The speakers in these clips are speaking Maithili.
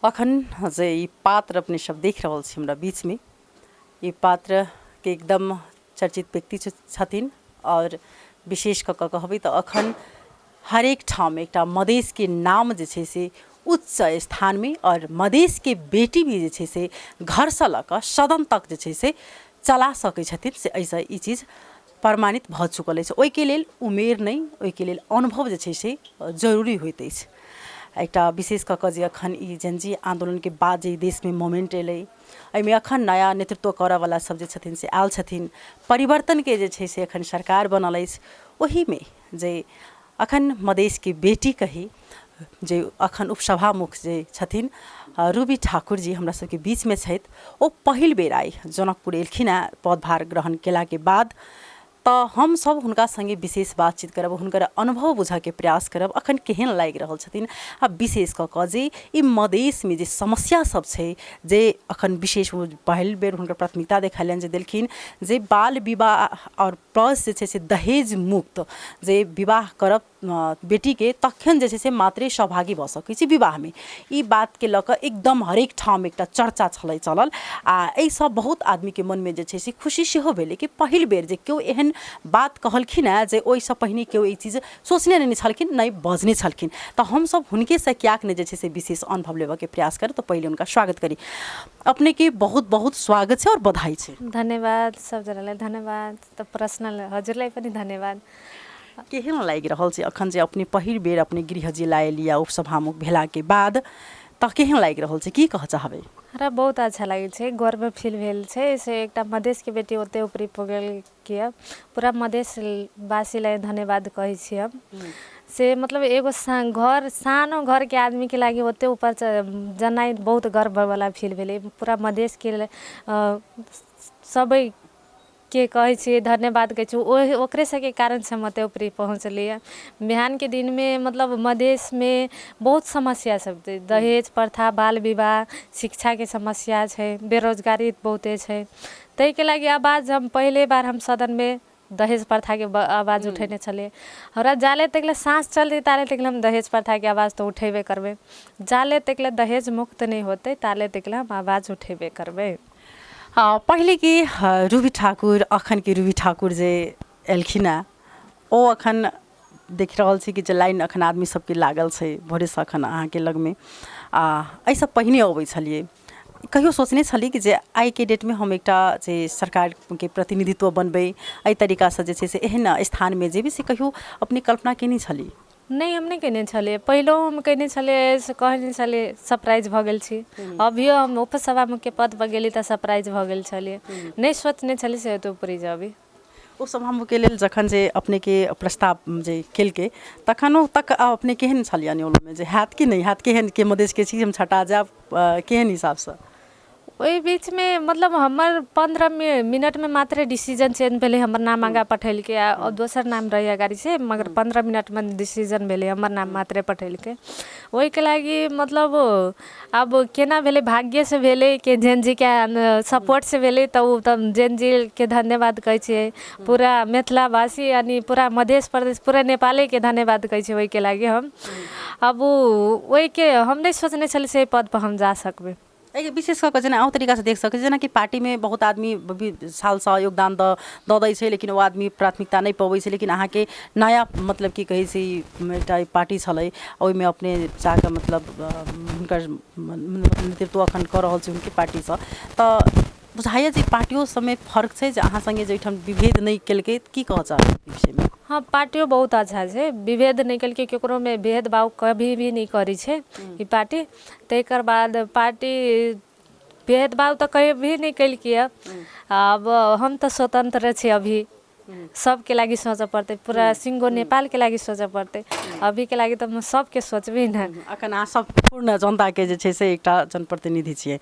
अखन जे ई पात्र अपने सब देख रहल छी हमरा बीचमे, ई पात्रके एकदम चर्चित व्यक्ति छथिन आओर विशेष कऽ कऽ कहबै तऽ अखन हरेक ठाम एकटा मधेशके नाम जे छै से उच्च स्थानमे आओर मधेशके बेटी भी जे छै से घरसँ लऽ कऽ सदन तक जे छै से चला सकै छथिन, से एहिसँ ई चीज प्रमाणित भऽ चुकल अछि। ओहिके लेल उमेर नहि, ओहिके लेल अनुभव जे छै से जरूरी होइत अछि। एकटा विशेष कऽ कऽ जे अखन ई जेनजी आन्दोलनके बाद जे ई देशमे मोमेन्ट एलै, एहिमे अखन नया नेतृत्व करऽवला सब जे छथिन से आयल छथिन। परिवर्तनके जे छै से अखन सरकार बनल अछि, ओहिमे जे अखन मधेशके बेटी कही जे अखन उपसभामुख जे छथिन रूबी ठाकुर जी हमरा सबके बीचमे छथि। ओ पहिल बेर आइ जनकपुर एलखिन हेँ पदभार ग्रहण केलाके बाद, तऽ हमसब हुनका सङ्गे विशेष बातचीत करब, हुनकर अनुभव बुझऽके प्रयास करब, अखन केहन लागि रहल छथिन आ विशेष कऽ कऽ जे ई मधेशमे जे समस्या सब छै, जे अखन विशेष ओ पहिल बेर हुनकर प्राथमिकता देखेलनि जे देलखिन जे बाल विवाह आओर प्लस जे छै से दहेज मुक्त जे विवाह करब बेटीके, तखन जे छै से मात्रे सहभागी भऽ सकै छै विवाहमे। ई बातके लऽ कऽ एकदम हरेक ठाम एकटा चर्चा छलै चलल आ एहिसँ बहुत आदमीके मनमे जे छै से खुशी सेहो भेलै कि पहिल बेर जे केओ एहन बात कहलखिन हेँ जे ओहिसँ पहिने केओ ई चीज सोचने नहि छलखिन, नहि बजने छलखिन। तऽ हमसभ हुनकेसँ किएक नहि जे छै से विशेष अनुभव लेबऽके प्रयास करब। तऽ पहिले हुनका स्वागत करी। अपनेके बहुत बहुत स्वागत छै आओर बधाई छै। धन्यवाद सबजनालाई, धन्यवाद। तऽ पर्सनल हजुरलाई पनि धन्यवाद। केहन लागि रहल छै अखन जे अपने पहिल बेर अपने गृह जिला एलियै उपसभामुख भेलाके बाद, तऽ केहन लागि रहल छै, की कहऽ चाहबै? हमरा बहुत अच्छा लागै छै, गर्व फील भेल छै से एकटा मधेशके बेटी ओते उपरी पुगल किए। पूरा मधेशवासीलाई धन्यवाद कहै छी हम से मतलब एगो घर सानो घरके आदमीके लागि ओते ऊपर जेनाइ बहुत गर्ववला फील भेलै। पूरा मधेशके सबै के कहै छियै धन्यवाद कहै छियै, ओहि ओकरे सबके कारणसँ हम ओते उपरी पहुँचलियै। बिहानके दिनमे मतलब मधेशमे बहुत समस्या सब छै, दहेज प्रथा, बाल विवाह, शिक्षाके समस्या छै, बेरोजगारी बहुते छै। ताहिके लागि आवाज हम पहिले बार हम सदनमे दहेज प्रथाके आवाज उठेने छलियै। हमरा जाले तकले साँस चलतै ताले तकले हम दहेज प्रथाके आवाज तऽ उठेबे करबै। जाले तकले दहेज मुक्त नहि होतै ताले तकले हम आवाज उठेबे करबै। पहिलेके रूबी ठाकुर, अखनके रूबी ठाकुर जे एलखिन हेँ, ओ अखन देख रहल छी कि जे लाइन अखन आदमी सबके लागल छै भोरेसँ अखन अहाँके लगमे, आ एहिसँ पहिने अबै छलियै, कहियो सोचने छली कि जे आइके डेटमे हम एकटा जे सरकारके प्रतिनिधित्व बनबै, एहि तरीकासँ जे छै से एहन स्थानमे जेबै, से कहियो अपने कल्पना केने छली? नहि, हम नहि कयने छलियै। पहिलहो हम कयने छलियै से कहने छलियै, सरप्राइज भऽ गेल छी। अभियो हम उपसभामुखके पदपर गेली तऽ सरप्राइज भऽ गेल छलियै। नहि सोचने छलियै से ओते ऊपरी जेबै। उपसभामुखके लेल जखन जे अपनेके प्रस्ताव जे केलकै, तखनो तक अपने केहन छलियै ओहिमे जे हैत कि नहि हैत, केहन के मधेशके छी हम छँटा जायब, केहन हिसाबसँ? ओहि बीचमे मतलब हमर 15 मिनटमे मात्रे डिसीजन चेंज भेलै। हमर नाम आगाँ पठेलकै आ दोसर नाम रहै अगाडि से, मगर 15 मिनटमे डिसीजन भेलै, हमर नाम मात्रे पठेलकै। ओहिके लागि मतलब आब केना भेलै, भाग्यसँ भेलै कि जेन जीके सपोर्टसँ भेलै, तऽ ओ तऽ जेन जीके धन्यवाद कहै छियै। पूरा मिथिलावासी यानि पूरा मधेश प्रदेश, पूरा नेपालेके धन्यवाद कहै छियै ओहिके लागि हम। आब ओ ओहिके हम नहि सोचने छलियै से एहि पदपर हम जा सकबै। एहिके विशेष कऽ कऽ जेना अहू तरीकासँ देख सकै छी, जेनाकि पार्टीमे बहुत आदमी सालसँ योगदान दऽ दऽ दै छै, लेकिन ओ आदमी प्राथमिकता नहि पबै छै। लेकिन अहाँके नया मतलब की कहै छै एकटा पार्टी छलै, ओहिमे अपने जाकऽ मतलब हुनकर नेतृत्व एखन कऽ रहल छी हुनके पार्टीसँ, तऽ बुझाइए जे पार्टियो सबमे फर्क छै जे अहाँ सङ्गे जे एहिठाम विभेद नहि केलकै, की कहऽ चाहबै एहि विषयमे? हँ, पार्टियो बहुत अच्छा छै, विभेद नहि केलकै। ककरोमे भेदभाव कभी भी नहि करै छै ई पार्टी। ताहिकर बाद पार्टी भेदभाव तऽ कहियो भी नहि केलकै हँ। आब हम तऽ स्वतन्त्र छी, अभी सबके लागि सोचऽ पड़तै, पूरा सिङ्गो नेपालके लागि सोचऽ पड़तै। अभीके लागि तऽ हम सबके सोचबै ने। अखन अहाँ सब पूर्ण जनताके जे छै से एकटा जनप्रतिनिधि छियै।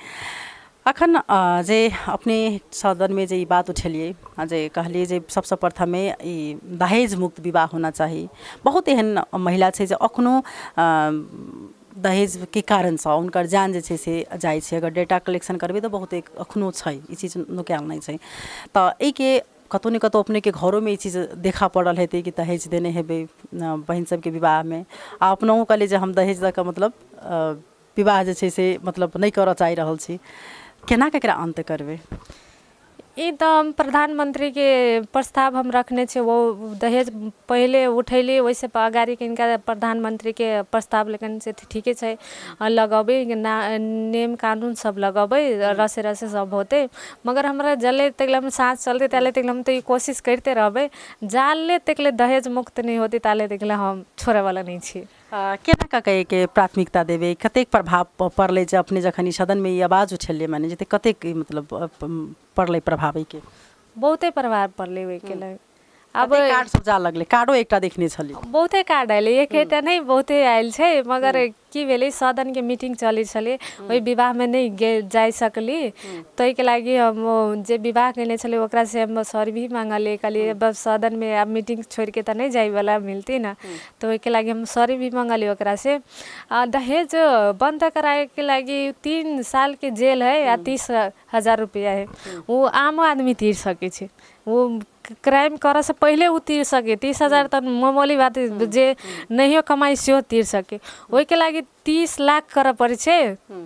अखन जे अपने सदनमे जे ई बात उठेलियै, जे कहलियै जे सबसँ प्रथमे ई दहेज मुक्त विवाह होना चाही, बहुत एहन महिला छै जे अखनो दहेजके कारणसँ हुनकर जान जे छै से जाइ छै। अगर डेटा कलेक्शन करबै तऽ बहुते अखनो छै, ई चीज नुकायल नहि छै। तऽ एहिके कतहु ने कतहु अपनेके घरोमे ई चीज देखऽ पड़ल हेतै कि दहेज देने हेबै बहिन सबके विवाहमे, आ अपनहु कहलियै जे हम दहेज दऽ कऽ मतलब विवाह जे छै से मतलब नहि करऽ चाहि रहल छी। केना कऽ एकरा अन्त करबै? ई तऽ हम प्रधानमंत्रीके प्रस्ताव हम रखने छियै। ओ दहेज पहिले उठेली, ओहिसँ अगाड़ीके हिनका प्रधानमंत्रीके प्रस्ताव लेकिन से ठीके छै, लगेबै ना नियम कानून सब लगेबै, रसे रसे सब होतै। मगर हमरा जले तक हम साँस चलतै ताले तक हम तऽ ई कोशिश करिते रहबै। जाले तकले दहेज मुक्त नहि होतै ताले तकले हम छोड़ैवला नहि छी। केना कऽ के एहिके प्राथमिकता देबै? कतेक प्रभाव पड़लै जे अपने जखन ई सदनमे ई आवाज उठेलियै माने जे कतेक मतलब पड़लै प्रभाव एहिके? बहुते प्रभाव पड़लै ओहिके लेल। आब कार्ड सब जा लगलै, कार्डो एकटा देखने छलियै। बहुते कार्ड अयलै, एकेटा नहि, बहुते आयल छै। मगर की भेलै, सदनके मीटिंग चलै छलै, ओहि विवाहमे नहि जाइ सकली, ताहिके लागि हम जे विवाह कयने छलै ओकरासँ हम सॉरी भी माँगलियै। कहलियै बस सदनमे आब मीटिंग छोड़िके तऽ नहि जाइवला मिलती ने, तऽ ओहिके लागि हम सॉरी भी मँगलियै ओकरासँ। आ दहेज बन्द कराबैके लागि 3 सालके जेल हइ आ 30,000 रुपैआ हइ। ओ आमो आदमी तीर सकै छै, ओ क्राइम करऽसँ पहिले ओ तीर सकै। 30,000 तऽ मामूली बात, जे नहियो कमाइ सेहो तीर सकै। ओहिके लागि 30 लाख करऽ पड़ै छै।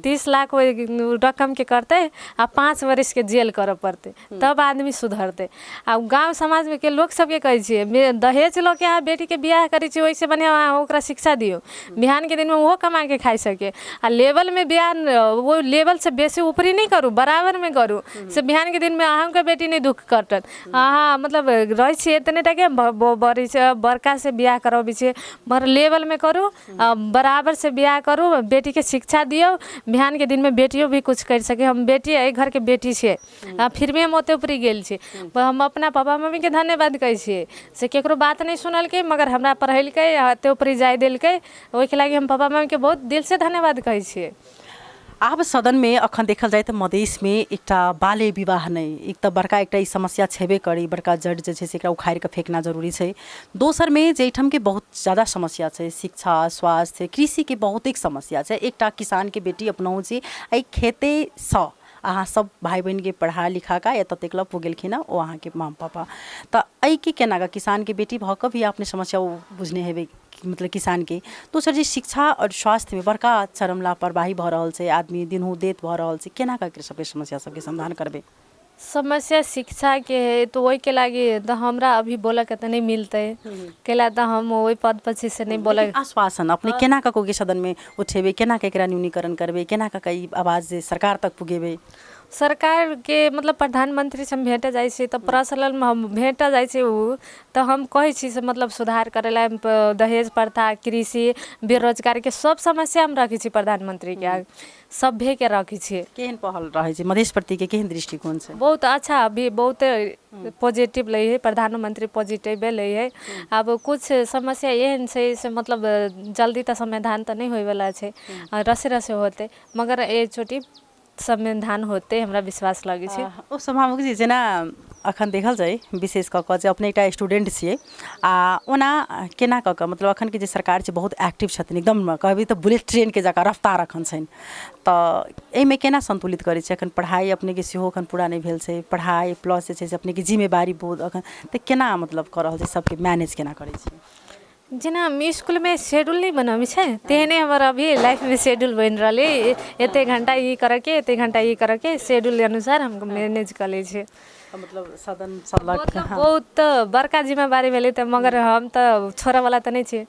30 लाख ओहि रकमके करतै आ 5 बरिसके जेल करऽ पड़तै, तब आदमी सुधरतै। आ गाँव समाजमे के लोक सबके कहै छियै, दहेज लऽ के अहाँ बेटीके बियाह करै छियै, ओहिसँ बढ़िआँ अहाँ ओकरा शिक्षा दियौ, बिहानके दिनमे ओहो कमाके खाइ सकै। आ लेवलमे बियाह, ओ लेवलसँ बेसी ऊपरी नहि करू, बराबरमे करू, से बिहानके दिनमे अहूँके बेटी नहि दुःख कटत। अहाँ मतलब रहै छियै एतने टाके बड़ी छै, बड़कासँ बियाह करबै छियै, मगर लेवलमे करू, बराबरसँ बियाह करू, बेटीके शिक्षा दियौ, बिहानके दिनमे बेटियो भी किछु करि सकै। हम बेटी एहि घरके बेटी छियै आ फिर भी हम ओते ऊपरी गेल छी। हम अपना पापा मम्मीके धन्यवाद कहै छियै से केकरो बात नहि सुनलकै, मगर हमरा पढ़ेलकै आ एते ऊपरी जाय देलकै। ओहिके लागि हम पापा मम्मीके बहुत दिलसँ धन्यवाद कहै छियै। आब सदनमे अखन देखल जाय तऽ मधेशमे एकटा बाल्य विवाह नहि, एक तऽ बड़का एकटा ई समस्या छेबे करी, बड़का जड़ जे छै से एकरा उखाड़ि कऽ फेकना जरूरी छै। दोसरमे जे एहिठामके बहुत ज्यादा समस्या छै, शिक्षा, स्वास्थ्य, कृषिके बहुतेक समस्या छै। एकटा किसानके बेटी अपनहु छी, एहि खेतेसँ अहाँ सब भाय बहिनके पढ़ा लिखा कऽ एतऽ तक लऽ पुगेलखिन हँ ओ अहाँके माँ पापा। तऽ एहिके केना कऽ किसानके बेटी भऽ कऽ भी अपने समस्या ओ बुझने हेबै, मतलब किसानके। दोसर जे शिक्षा आओर स्वास्थ्यमे बड़का चरम लापरवाही भऽ रहल छै, आदमी दिनहु देत भऽ रहल छै, केना कऽ एकर सबके समस्या सबके समाधान करबै? समस्या शिक्षाके हइ तऽ ओहिके लागि तऽ हमरा अभी बोलऽके तऽ नहि मिलतै, कैला तऽ हम ओहि पद पर छी से नहि बोलै। आश्वासन अपने केना कऽ के सदनमे उठेबै, केना कऽ एकरा न्यूनीकरण करबै, केना कऽ के ई आवाज जे सरकार तक पुगेबै? सरकारके मतलब प्रधानमंत्रीसँ हम भेटऽ जाइ छियै तऽ पर्सनलमे हम भेटऽ जाइ छियै ओ तऽ हम कहै छी से मतलब सुधार करै लए दहेज प्रथा, कृषि, बेरोजगारीके सब समस्या हम रखै छी प्रधानमंत्रीके आगे, सभेके रखै छियै। केहन पहल रहै छै मधेश प्रतिके, केहन दृष्टिकोण छै? बहुत अच्छा, अभी बहुत पॉजिटिव लै हइ प्रधानमंत्री, पॉजिटिवे लै हइ। आब कुछ समस्या एहन छै से मतलब जल्दी तऽ समाधान तऽ नहि होइवला छै, रसे रसे होतै, मगर एहिचोटि समाधान होतै, हमरा विश्वास लगै छै। ओ सभामुख जी, जेना अखन देखल जाय विशेष कऽ कऽ जे अपने एकटा स्टूडेंट छियै, आ ओना केना कऽ कऽ मतलब अखनके जे सरकार छै बहुत एक्टिव छथिन, एकदम कहबै तऽ बुलेट ट्रेनके जकाँ रफ्तार अखन छनि, तऽ एहिमे केना संतुलित करै छै? अखन पढ़ाइ अपनेके सेहो अखन पूरा नहि भेल छै, पढ़ाइ प्लस जे छै से अपनेके जिम्मेवारी बहुत अखन, तऽ केना मतलब कऽ रहल छै, सबके मैनेज केना करै छै? जेना हम इसकुलमे शेड्यूल नहि बनबै छै तेहने हमर अभी लाइफमे शेड्यूल बनि रहल अइ। एते घण्टा ई करऽके, एते घण्टा ई करऽके, शेड्यूल अनुसार हम मैनेज कऽ लै छियै। मतलब सदन सब बहुत बड़का जिम्मेवारी भेलै तऽ, मगर हम तऽ छोड़ऽवला तऽ नहि छियै,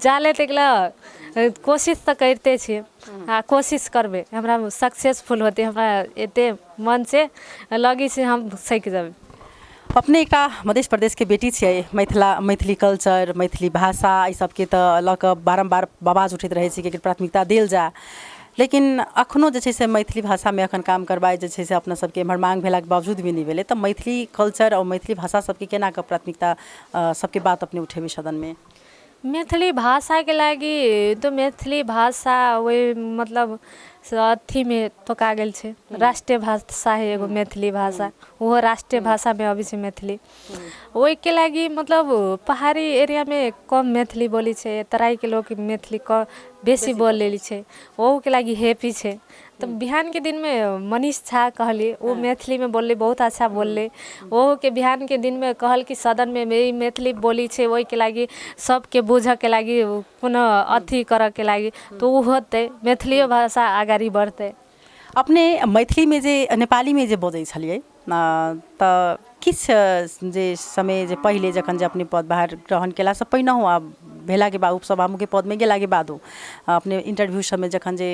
जाले तक लए कोशिश तऽ करिते छियै आ कोशिश करबै, हमरा सक्सेसफुल होतै, हमरा एते मनसँ लगै छै हम सकि जेबै। अपने एकटा मध्य प्रदेशके बेटी छियै, मिथिला, मैथिली कल्चर, मैथिली भाषा, एहि सबके तऽ लऽ कऽ बारम्बार आवाज उठैत रहै छै कि एकर प्राथमिकता देल जाय, लेकिन अखनो जे छै से मैथिली भाषामे अखन काम करबाइ जे छै से अपना सबके एम्हर मांग भेलाके बावजूद भी नहि भेलै। तऽ मैथिली कल्चर आओर मैथिली भाषा सबके केना कऽ प्राथमिकता सबके बात अपने उठेबै सदनमे? मैथिली भाषाके लागि तऽ मैथिली भाषा ओहि मतलब अथीमे ठोका गेल छै। राष्ट्रीय भाषा है एगो मैथिली भाषा, ओहो राष्ट्रीय भाषामे अबै छै मैथिली। ओहिके लागि मतलब पहाड़ी एरियामे कम मैथिली बोलै छै, तराईके लोक मैथिली बेसी बोलै छै, ओहूके लागि हैप्पी छै। तऽ बिहानके दिनमे मनीष झा कहली, ओ मैथिलीमे बोललै, बहुत अच्छा बोललै। ओहूके बिहानके दिनमे कहल कि सदनमे ई मैथिली बोली छै, ओहिके लागि सबके बुझऽके लागि कोनो अथी करऽके लागि, तऽ ओ होतै, मैथिलियो भाषा अगाडि बढ़तै। अपने मैथिलीमे जे नेपालीमे जे बजै छलियै तऽ किछु जे समय जे पहिले जखन जे अपने पदभार ग्रहण केलासँ पहिनहुँ आ भेलाके बाद उपसभामुखके पदमे गेलाके बादो अपने इंटरव्यू सबमे जखन जे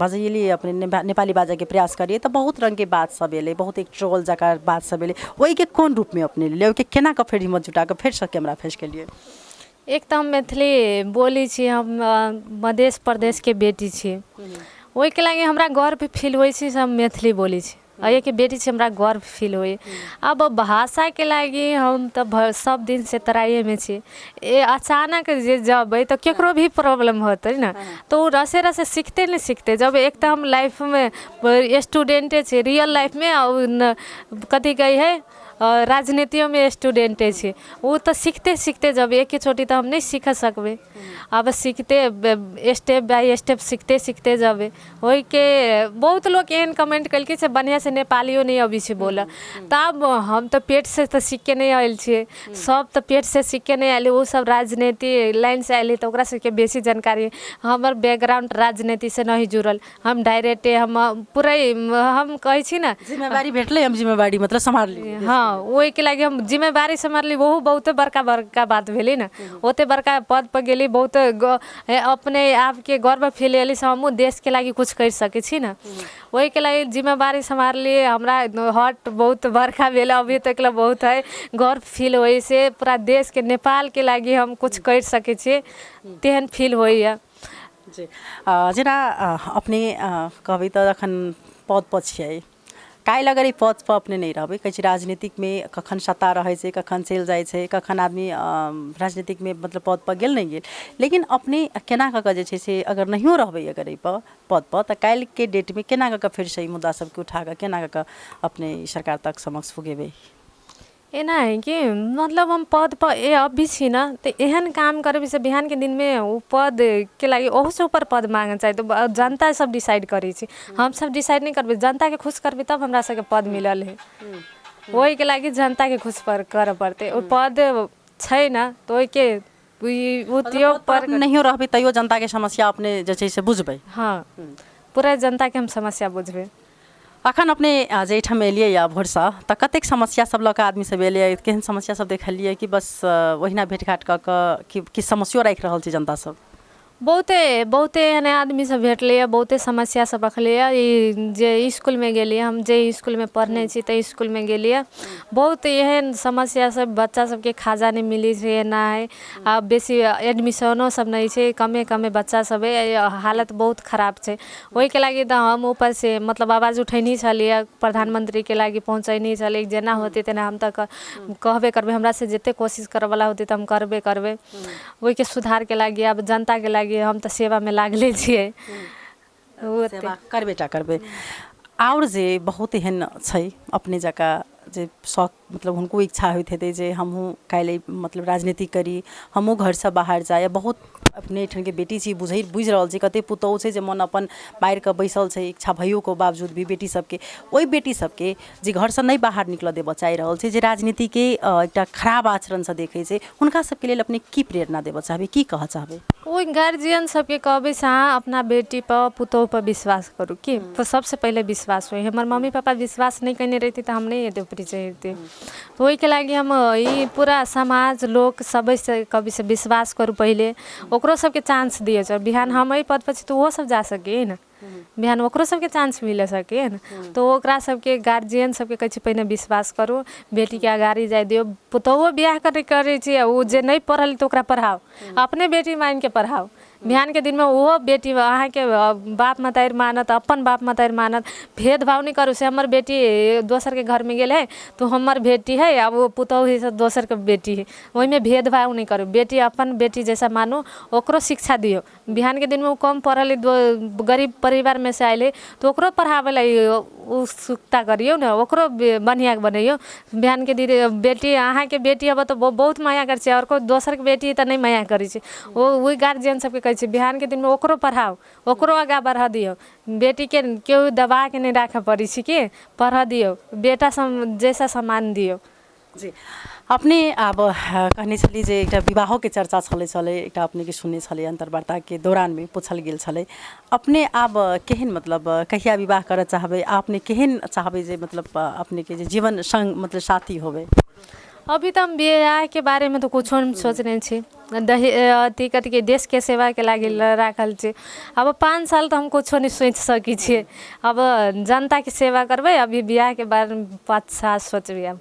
बजेलियै, अपने नेपाली बाजऽके प्रयास करियै, तऽ बहुत रङ्गके बात सब एलै, बहुत एक ट्रोल जकाँ बात सब एलै। ओहिके कोन रूपमे अपने लेलियै? ओहिके केना कऽ फेर हिम्मत जुटा कऽ फेरसँ कैमरा फेस केलियै? एक तऽ हम मैथिली बोलै छी, हम मधेश प्रदेशके बेटी छी, ओहिके लागि हमरा गर्व फील होइ छै से हम मैथिली बोलै छी, एहिके बेटी छी, हमरा गर्व फील होइ। अब भाषाके लागि हम तऽ सब दिनसँ तराइएमे छी, ए अचानक जे जेबै तऽ केकरो भी प्रॉब्लम होतै ने, तऽ ओ रसे रसे सिखते ने सिखते जब। एक तऽ हम लाइफमे स्टूडेंटे छी, रियल लाइफमे, कथी कहै हइ, राजनीतियोमे स्टूडेंटे छी। ओ तऽ सिखते सिखते जब, एकेचोटि तऽ हम नहि सीख सकबै। आब सिखते स्टेप बाय स्टेप सिखते सिखते जेबै। ओहिके बहुत लोक एहन कमेंट केलकै से बढ़िआँसँ नेपालियो नहि अबै छै बोलऽ। तब हम तऽ पेटसँ तऽ सीखके नहि आयल छियै, सब तऽ पेटसँ सीखके नहि आयल। ओ सब राजनीति लाइनसँ आयल तऽ ओकरा सबके बेसी जानकारी। हमर बैकग्राउंड राजनीतिसँ नहि जुड़ल, हम डायरेक्टे हम पूरा हम कहै छी ने, जिम्मेवारी भेटलै, हम जिम्मेवारी मतलब सम्हारली। हँ, ओहिके लागि हम जिम्मेवारी सम्हारली, ओहो बहुते बड़का बड़का बात भेलै ने। ओते बड़का पद पर गेली, बहुत अपने आपके गर्व फील एली से हमहूँ देशके लागि कुछ करि सकै छी ने। ओहिके लागि जिम्मेवारी सम्हारली, हमरा हर्ट बहुत बड़का भेल, अभी तक लए बहुत है गर्व फील होइ से पूरा देशके नेपालके लागि हम कुछ करि सकै छी, तेहन फील होइए। जी, जेना अपने कहबै तऽ एखन पद पर छियै, काल्हि अगर ई पद पर अपने नहि रहबै, कहै छै राजनीतिकमे कखन सत्ता रहै छै, कखन चलि जाइ छै, कखन आदमी राजनीतिकमे मतलब पद पर गेल नहि गेल, लेकिन अपने केना कऽ कऽ जे छै से अगर नहियो रहबै अगर एहि पर पद पर, तऽ काल्हिके डेटमे केना कऽ कऽ फेरसँ ई मुद्दा सबके उठा कऽ केना कऽ कऽ अपने ई सरकार तक समक्ष पुगेबै? एना है कि मतलब हम पद पर ए अभी छी ने, तऽ एहन काम करबै से बिहानके दिनमे ओ पदके लागि ओहूसँ ऊपर पद माँगऽ चाही, तऽ जनता सब डिसाइड करै छै, हमसब डिसाइड नहि करबै। जनताके खुश करबै तब हमरा सबके पद मिलल है। ओहिके लागि जनताके खुश पर करऽ पड़तै। ओ पद छै ने, तऽ ओहिके उपयोग पर नहियो रहबै तैयो जनताके समस्या अपने जे छै से बुझबै? हँ, पूरा जनताके हम समस्या बुझबै। अखन अपने जे एहिठाम एलियै यऽ भोरसँ, तऽ कतेक समस्या सब लऽ कऽ आदमी सब एलियै? केहन समस्या सब देखलियै? कि बस ओहिना भेट घाट कऽ कऽ कि किछु समस्यो राखि रहल छै जनता सब? बहुते बहुते एहन आदमी सब भेटलैए, बहुते समस्या सब रखलैए। ई जे इसकुलमे गेलियै, हम जे इसकुलमे पढ़ने छी ताहि इसकुलमे गेलियै, बहुत एहन समस्या सब, बच्चा सबके खाजा नहि मिलै छै, एना हइ, आ बेसी एडमिशनो सब नहि छै, कमे कमे बच्चा सब हइ, हालत बहुत खराब छै। ओहिके लागि तऽ हम ऊपरसँ मतलब आवाज उठेने छलियै, प्रधानमंत्रीके लागि पहुँचेने छलियै। जेना होतै तेना हम तऽ कहबे करबै, हमरासँ जतेक कोशिश करऽवला होतै तऽ हम करबे करबै ओहिके सुधारके लागि। आब जनताके लागि हम तऽ सेवामे लागले छियै। सेवा करबे टा करबै। आओर जे बहुत एहन छै अपने जकाँ जे शौक, मतलब हुनको इच्छा होइत हेतै जे हमहूँ काल्हि मतलब राजनीति करी, हमहूँ घरसँ बाहर जाइ। बहुत अपने एहिठामके बेटी छी, बुझि रहल छी कतेक पुतहु छै जे मन अपन मारि कऽ बैसल छै इच्छा भइओके बावजूद भी। बेटी सबके, ओहि बेटी सबके जे घरसँ नहि बाहर निकलऽ देबऽ चाहि रहल छै, जे राजनीतिके एकटा खराब आचरणसँ देखै छै, हुनका सबके लेल अपने की प्रेरणा देबऽ चाहबै, की कहऽ चाहबै? ओहि गार्जियन सबके कहबै से अहाँ अपना बेटीपर पुतोहुपर विश्वास करू कि सबसँ पहिले विश्वास होइ। हमर मम्मी पापा विश्वास नहि कयने रहितै तऽ हम नहि एते ऊपरी चढ़ितै। तऽ ओहिके लागि हम ई पूरा समाज लोक सबसँ कहबै से विश्वास करू पहिले, ओकरो सबके चांस दिअ। बिहान हम एहि पदपर छी तऽ ओहो सब जा सकैए ने, बिहान ओकरो सबके चांस मिल सकैए ने। तऽ ओकरा सबके गार्जियन सबके कहै छी, पहिने विश्वास करू, बेटीके अगाड़ी जाय दियौ। पुतोहुओ बियाह करै छै, ओ जे नहि पढ़ल तऽ ओकरा पढ़ाउ, अपने बेटी मानिके पढ़ाउ। बिहानके दिनमे ओहो बेटी अहाँके बाप महतारी मानत, अपन बाप महतारी मानत। भेदभाव नहि करू से हमर बेटी दोसरके घरमे गेल हइ तऽ हमर बेटी हइ, आब ओ पुतोहु हइ से दोसरके बेटी हइ, ओहिमे भेदभाव नहि करू। बेटी अपन बेटी जैसा मानू, ओकरो शिक्षा दियौ। बिहानके दिनमे ओ कम पढ़ल हइ, गरीब परिवारमे से आयल हइ, तऽ ओकरो पढ़ाबै ला उत्सुकता करियौ ने, ओकरो बढ़िआँ बनैयौ। बिहानके दीदी बेटी, अहाँके बेटी हबऽ तऽ बहुत माया करै छै, आओर कोइ दोसरके बेटी तऽ नहि माया करै छै। ओ ओहि गार्जियन सबके कहै छै, बिहानके दिनमे ओकरो पढ़ाउ, ओकरो आगाँ बढ़ऽ दियौ। बेटीके केओ दबाके नहि राखऽ पड़ै छै कि पढ़ऽ दियौ, बेटा सम जैसा सम्मान दियौ। जी, अपने आब कहने छली जे एकटा विवाहोके चर्चा छलै छलै एकटा अपनेके सुनने छलै, अन्तर्वार्ताके दौरानमे पूछल गेल छलै। अपने आब केहन मतलब कहिया विवाह करऽ चाहबै? अपने केहन चाहबै जे मतलब अपनेके जे जीवन संग मतलब साथी होबै? अभी तऽ हम बियाहके बारेमे तऽ कुछो नहि सोचने छी। दहे अथी कथी देशके सेवाके लागि राखल छै। आब 5 साल तऽ हम कुछो नहि सोचि सकै छियै। आब जनताके सेवा करबै, अभी बियाहके बारेमे 5 साल सोचबै आब।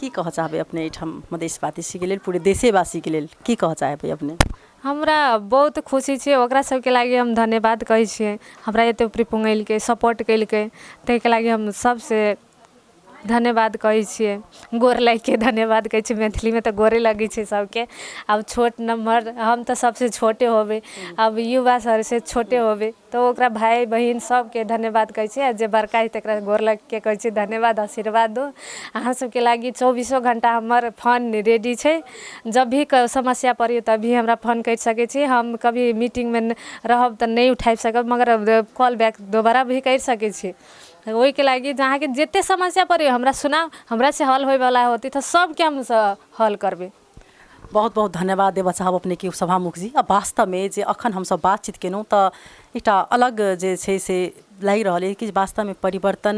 की कहऽ चाहबै अपने एहिठाम मधेशवासीके लेल, पूरे देशेवासीके लेल की कहऽ चाहबै अपने? हमरा बहुत खुशी छै। ओकरा सबके लागि हम धन्यवाद कहै छियै। हमरा एते उपरी पुँगेलकै, सपोर्ट केलकै, ताहिके लागि हम सबसे धन्यवाद कहै छियै, गोर लागिके धन्यवाद कहै छियै। मैथिलीमे तऽ गोरे लगै छै सबके। आब छोट नम्हर, हम तऽ सबसँ छोटे होबै, आब युवा सबसँ छोटे होबै, तऽ ओकरा भाय बहिन सबके धन्यवाद कहै छियै। आ जे बड़का हइ तकरा गोर लागिके कहै छियै धन्यवाद, आशीर्वाद दू। अहाँ सबके लागि चौबीसो घण्टा हमर फोन रेडी छै। जब भी समस्या पड़ै तभी हमरा फोन करि सकै छी। हम कभी मीटिंगमे रहब तऽ नहि उठाबि सकब, मगर कॉल बैक दोबारा भी करि सकै छी। ओहिके लागि अहाँके जते समस्या पड़ै, हमरा सुनाउ। हमरासँ हल होइवला होतै तऽ सबके हम हल करबै। बहुत बहुत धन्यवाद देबऽ चाहब अपनेके, उपसभामुख जी। आ वास्तवमे जे अखन हमसब बातचीत केलहुँ तऽ एकटा अलग जे छै से लागि रहल अइ कि वास्तवमे परिवर्तन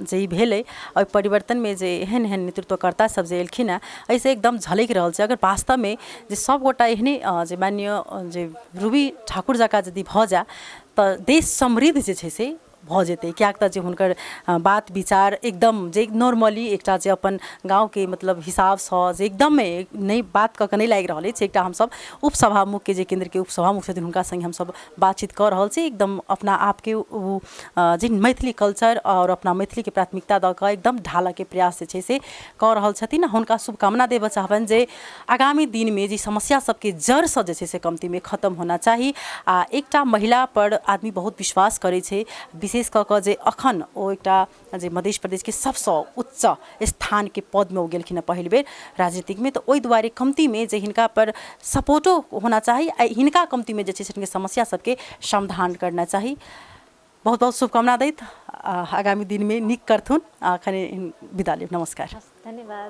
जे ई भेलै, ओहि परिवर्तनमे जे एहन एहन नेतृत्वकर्ता सब जे एलखिन हेँ, एहिसँ एकदम झलकि रहल छै। अगर वास्तवमे जे सबगोटा एहने जे मानि लिअ जे रूबी ठाकुर जकाँ यदि भऽ जाय तऽ देश समृद्ध जे छै से भऽ जेतै, किएक तऽ जे हुनकर बात विचार एकदम जे नॉर्मली एकटा जे अपन गाँवके मतलब हिसाबसँ जे एकदमे नहि बात कऽ कऽ नहि लागि रहल अछि। एकटा हमसब उपसभामुखके, जे केन्द्रके उपसभामुख छथिन, हुनका सङ्गे हमसब बातचीत कऽ रहल छी। एकदम अपना आपके ओ जे मैथिली कल्चर आओर अपना मैथिलीके प्राथमिकता दऽ कऽ एकदम ढालऽके प्रयास जे छै से कऽ रहल छथिन। हुनका शुभकामना देबऽ चाहबनि जे आगामी दिनमे जे समस्या सबके जड़सँ जे छै से कमतीमे खतम होना चाही। आ एकटा महिलापर आदमी बहुत विश्वास करै छै, विशेष कऽ कऽ जे अखन ओ एकटा जे मध्य प्रदेशके सबसँ उच्च स्थानके पदमे ओ गेलखिन हँ पहिल बेर राजनीतिकमे, तऽ ओहि दुआरे कमतीमे जे हिनका पर सपोर्टो होना चाही आ हिनका कमतीमे जे छै से समस्या सबके समाधान करना चाही। बहुत बहुत शुभकामना दैत आगामी दिनमे नीक करथुन, आ अखन विदा लेब। नमस्कार।